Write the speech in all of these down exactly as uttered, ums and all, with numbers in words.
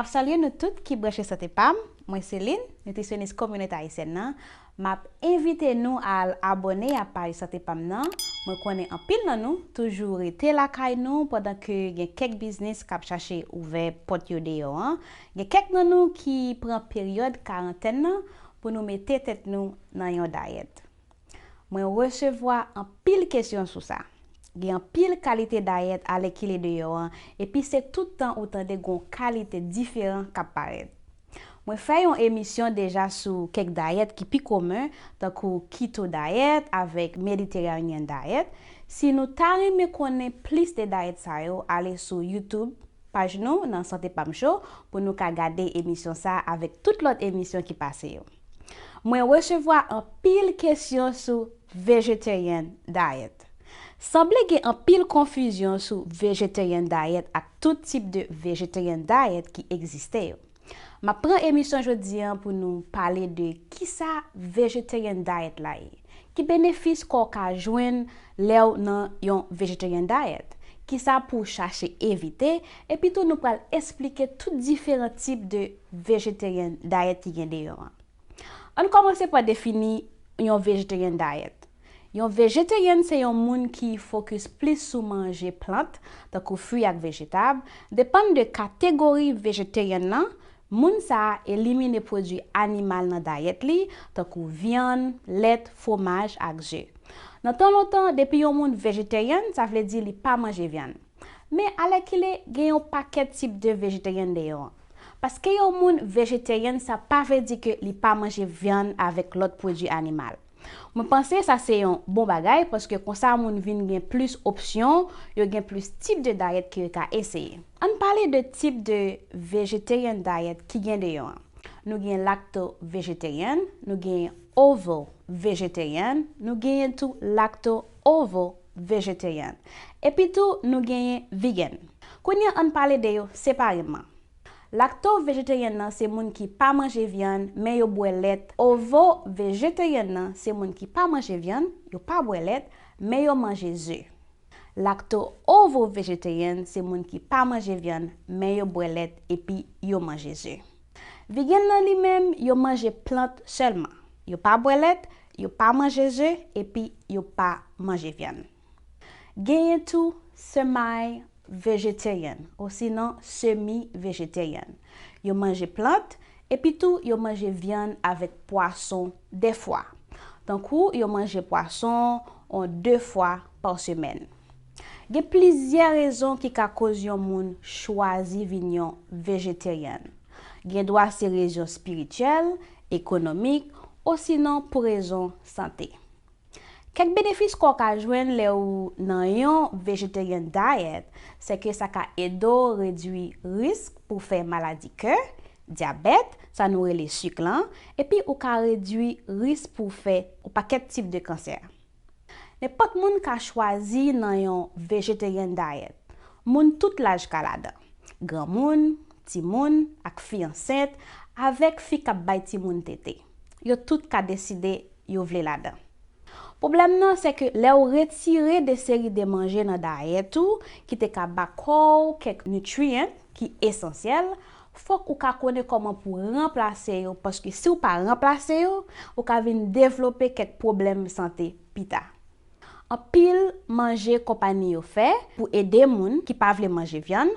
M ap salye nou tout ki branche Sante Pam. Mwen se Lynn, nitrisyonis kominote ayisyèn nan. M ap envite nou al abòne a paj Sante Pam nan. Mwen konnen anpil nan nou toujou rete lakay nou pandan ke gen kèk biznis k ap chache ouvè pòt yo deyò an. Gen kèk nan nou ki pran peryòd karantèn nan pou nou mete tèt nou nan yon dayèt. Mwen resevwa anpil kesyon sou sa. Gen anpil kalite dayèt alèkile deyò an, epi se tout tan ou tande gen yon kalite diferan k ap parèt. Mwen fè yon emisyon deja sou kèk dayèt ki pi komen, tankou keto diet avèk Mediterranean diet. Si nou ta renmen konnen plis de dayèt sa yo, ale sou YouTube, paj nou nan Sante Pam Show pou nou ka gade emisyon sa avèk tout lòt emisyon ki pase yo. Mwen resevwa anpil kesyon sou vegetarian diet. Sanble gen anpil konfizyon sou vegetarian diet ak tout tip de vegetarian diet ki egziste yo. M ap pran emisyon jodi an pou nou pale de kisa vegetarian diet la ye. Ki benefis kò w ka jwenn lè w nan yon vegetarian diet? Kisa pou w chache evite? Epi tou nou pral esplike tout diferan tip de vegetarian diet ki gen deyò an. Ann kòmanse pa defini yon vegetarian diet. Yon vegetarian se yon moun ki fokis plis sou manje plant, tankou fwi ak vejetab. Depann de kategori vegetarian nan, moun sa a elimine pwodui animal nan dayèt li, tankou vyann, lèt, fwomaj ak ze. Nan tan lontan, depi yon moun vejetèryen, sa vle di li pa manje vyann. Men alèkile, gen yon pakèt tip de vejetèryen deyò an. Paske yon moun vejetèryen, sa pa vle di ke li pa manje vyann avèk lòt pwodui animal. Mwen panse sa se yon bon bagay, paske konsa moun vin gen plis opsyon, yo gen plis tip de dayèt ke yo ka eseye. Ann pale de tip de vegetarian diet ki gen deyò an. Nou gen lacto vegetarian, nou gen ovo vegetarian, nou genyen tou lacto ovo vegetarian. Epi tou nou genyen vegan. Kounye a ann pale de yo separeman. Lacto vegetarian nan se moun ki pa manje vyann, men yo bwè lèt. Ovo vegetarian nan se moun ki pa manje vyann, yo pa bwè lèt, men yo manje ze. Lacto ovo vegetarian se moun ki pa manje vyann, men yo bwè lèt epi yo manje ze. Vegan nan li menm, yo manje plant sèlman. Yo pa bwè lèt, yo pa manje ze, epi yo pa manje vyann. Genyen tou semi vegetarian, osinon semi vegetarian. Yo manje plant, epi tou yo manje vyann avèk pwason dèfwa. Tankou yo manje pwason on de fwa pa semèn. Gen plizyè rezon ki ka koz yon moun chwazi vin yon vejetèryen. Gen dwa se rezon espirityèl, ekonomik, osinon pou rezon sante. Kèk benefis kò w ka jwenn lè w nan yon vegetarian diet, se ke sa ka ede w redui risk pou fè maladi kè, dyabèt, sa nou rele sik lan, epi ou ka redui risk pou fè yon pakèt tip de kansè. Nenpòt moun ka chwazi nan yon vegetarian diet. Moun tout laj ka ladan. Granmoun, timoun, ak fi ansent, avèk fi k ap bay timoun tete. Yo tout ka deside yo vle ladan. Pwoblèm nan, se ke lè w retire de seri de manje nan dayèt ou, ki te ka ba kò w kèk nitriyan ki esansyèl, fòk ou ka konnen kòman pou ranplase yo, paske si w pa ranplase yo, ou ka vin devlope kèk pwoblèm sante pita. Anpil manje konpayi yo fè pou ede moun ki pa vle manje vyann.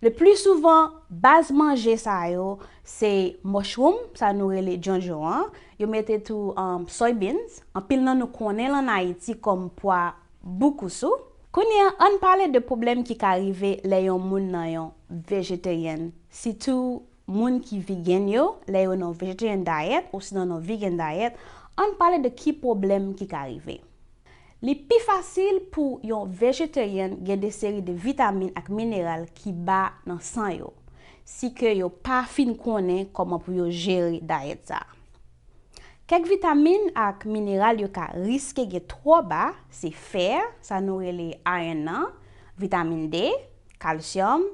Le pli souvan, baz manje sa yo se mushroom, sa nou rele djondjon an. Yo mete tou, um, soybeans. Anpil nan nou konnen l ann Ayiti kòm pwa boukousou. Kounye a, ann pale de pwoblèm ki ka rive lè yon moun nan yon vejetèryen, sitou moun ki vegan yo, lè yo nan vegetarian diet osinon nan vegan diet, ann pale de ki pwoblèm ki ka rive. Li pi fasil pou yon vejetèryen gen de seri de vitamin ak mineral ki ba nan san yo, si ke yo pa fin konnen kòman pou yo jere dayèt sa a. Kèk vitamin ak mineral yo ka riske gen twò ba, se fè, sa nou rele iron nan, vitamin D, kalsyòm,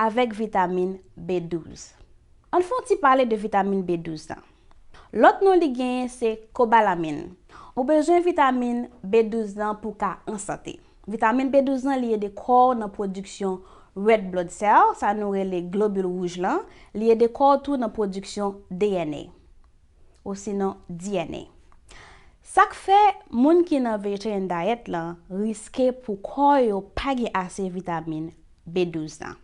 avèk vitamin B douz. Ann fè yon ti pale de vitamin B douz lan. Lòt non li genyen se kobalamin. Ou bezwen vitamin B douz lan pou w ka an sante. Vitamin B douz lan li ede kò w nan pwodiksyon red blood cell, sa nou rele globil wouj lan, li ede kò w tou nan pwodiksyon D N A, osinon D N A. Sa k fè moun ki nan vegetarian diet lan riske pou kò yo pa gen ase vitamin B douz lan.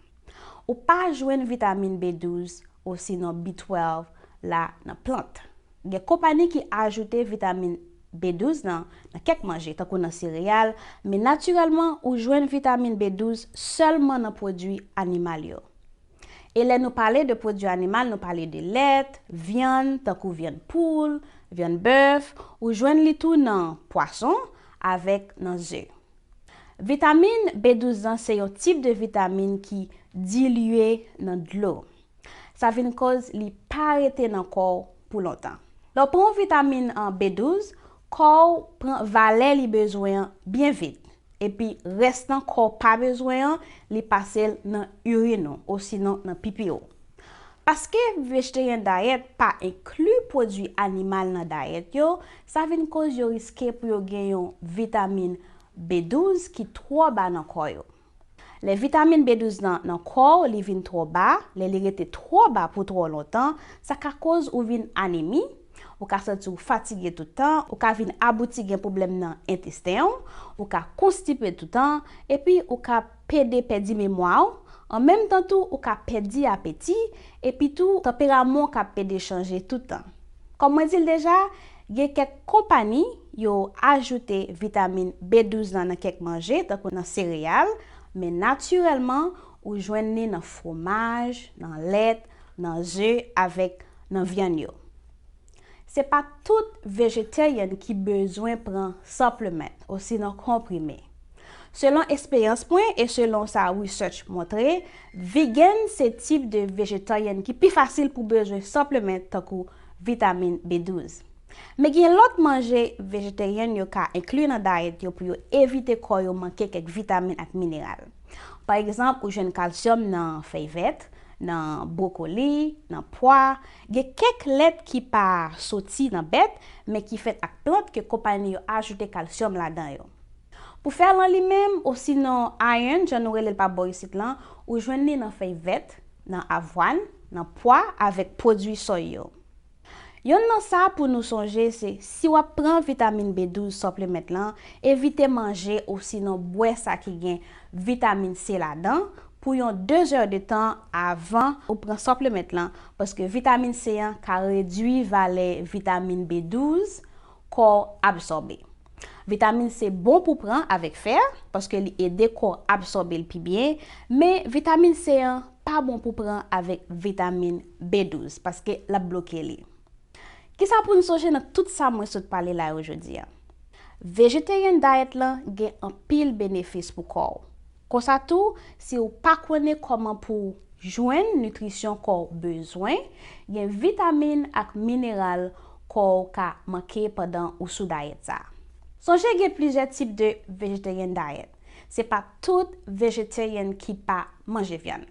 Ou pa jwenn vitamin B douz osinon B twelve la nan plant. Gen konpani ki ajoute vitamin B douz nan, nan kèk manje, tankou nan sereyal, men natirèlman, ou jwenn vitamin B douz sèlman nan pwodui animal yo. E lè nou pale de pwodui animal, nou pale de lèt, vyann, tankou vyann poul, vyann bèf, ou jwenn li tou nan pwason avèk nan ze. Vitamin B douz lan se yon tip de vitamin ki dilye nan dlo. Sa vin koz li pa rete nan kò w pou lontan. Lè w pran vitamin an B douz, kò w pran valè li bezwen an byen vit. Epi rès nan kò w pa bezwen an, li pase l nan irin ou, osinon nan pipi w. Paske vegetarian diet pa enkli pwodui animal nan diet yo, sa vin koz yo riske pou yo gen yon vitamin B douz ki twò ba nan kò yo. Lè vitamin B douz lan nan kò w, li vin twò ba, lè li rete twò ba pou twò lontan, sa ka koz ou vin anemi, ou ka santi w fatige toutan, ou ka vin abouti gen pwoblèm nan entesten w, ou ka konstipe toutan, epi ou ka pede pèdi memwa w, an menm tan tou ou ka pèdi apeti, epi tou tanperaman w ka pede chanje toutan. Kòm mwen di l deja, gen kèk konpani yo ajoute vitamin B douz lan nan kèk manje, tankou nan sereyal, men natirèlman, ou jwenn li nan fwomaj, nan lèt, nan ze, avèk nan vyann yo. Se pa tout vegetarian ki bezwen pran supplement, osinon konprime. Selon esperyans mwen e selon sa research montre, vegan se tip de vegetarian ki pi fasil pou bezwen supplement tankou vitamin B douz. Men gen lòt manje vegetarian yo ka enkli nan diet yo pou yo evite kò yo manke kèk vitamin ak mineral. Pa egzanp, ou jwenn kalsyòm nan fèy vèt, nan bwokoli, nan pwa. Gen kèk lèt ki pa soti nan bèt, men ki fèt ak plant ke konpani yo ajoute kalsyòm ladan yo. Pou fè lan li menm, osinon iron, jan nou rele l pa bò isit lan, ou jwenn li nan fèy vèt, nan avwàn, nan pwa avèk pwodui soy yo. Yonn nan sa pou nou sonje se, si w ap pran vitamin B douz supplement lan, evite manje osinon bwè sa ki gen vitamin C ladan pou yon de zè de tan avan ou pran supplement lan, paske vitamin C an ka redui valè vitamin B douz kò w absòbe. Vitamin C bon pou pran avèk fè, paske li ede kò w absòbe l pi byen, men vitamin C an pa bon pou pran avèk vitamin B douz, paske l ap bloke li. Kisa pou n sonje nan tout sa mwen sot pale la yo jodi a? Vegetarian diet lan gen anpil benefis pou kò w. Konsa tou, si w pa konnen kòman pou w jwenn nitrisyon kò w bezwen, gen vitamin ak mineral kò w ka manke pandan ou sou diet sa. Sonje gen plizyè tip de vegetarian diet. Se pa tout vegetarian ki pa manje vyann.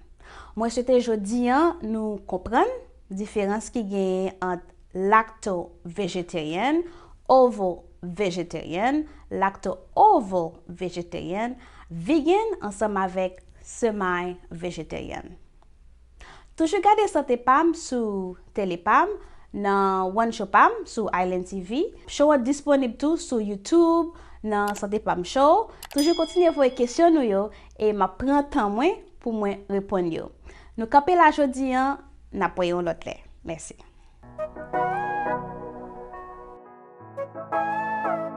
Mwen swete jodi an nou konprann diferans ki genyen ant lacto vegetarian, ovo vegetarian, lacto ovo vegetarian, vegan ansanm avèk semi vegetarian. Toujou gade Sante Pam sou Tele Pam, nan One Show Pam sou Island T V. Show an disponib tou sou YouTube, nan Sante Pam Show. Toujou kontinye voye kesyon nou yo e m ap pran tan mwen pou mwen reponn yo. Nou kanpe la jodi an, n ap wè yon lòt lè. Mèsi.